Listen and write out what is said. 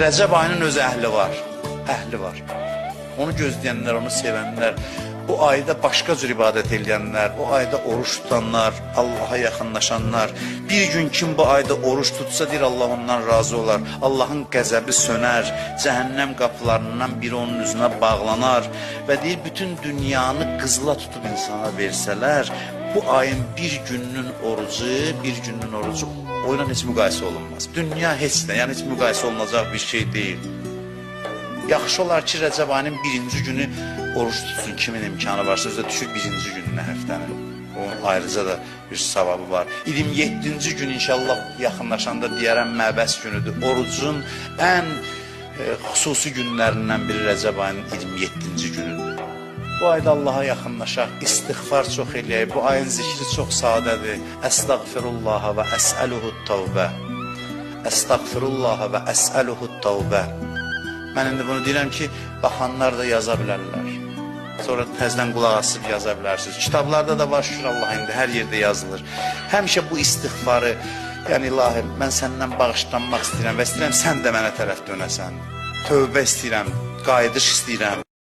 Rəcəb ayının öz əhli var, əhli var. Onu gözləyənlər, onu sevənlər, bu ayda başqa cür ibadət eləyənlər, o ayda oruç tutanlar, Allaha yaxınlaşanlar. Bir gün kim bu ayda oruç tutsa, deyir Allah ondan razı olar. Allahın qəzəbi sönər, cəhənnəm qapılarından biri onun üzünə bağlanar və deyir bütün dünyanı qızla tutub insana versələr, bu ayın bir gününün orucu, oyla heç müqayisə olunmaz. Dünya heç nə, yəni heç müqayisə olunacaq bir şey deyil. Yaxşı olar ki, Rəcəb ayının birinci günü oruç tutsun, kimin imkanı varsa, özü də düşür birinci gününə həftənin. Onun ayrıca da bir savabı var. 27-ci gün inşallah yaxınlaşanda deyərəm məbəs günüdür. Orucun ən xüsusi günlərindən biri Rəcəb ayının 27-ci günüdür. Bu ayda Allaha yaxınlaşaq, istiğfar çox eləyək. Bu ayın zikri çox sadədir. Əstəğfirullaha və əsəluhu-tövbə. Əstəğfirullaha və əsəluhu-tövbə. Mən indi bunu deyirəm ki, baxanlar da yaza bilərlər. Sonra təzdən qulaq asıb yaza bilərsiniz. Kitablarda da var, şükür Allah, indi hər yerdə yazılır. Həmişə bu istiğfarı, yəni ilahi, mən səndən bağışlanmaq istəyirəm və istəyirəm sən də mənə tərəf dönəsən. Tövbə istəyirəm, qayıdış istəyirəm.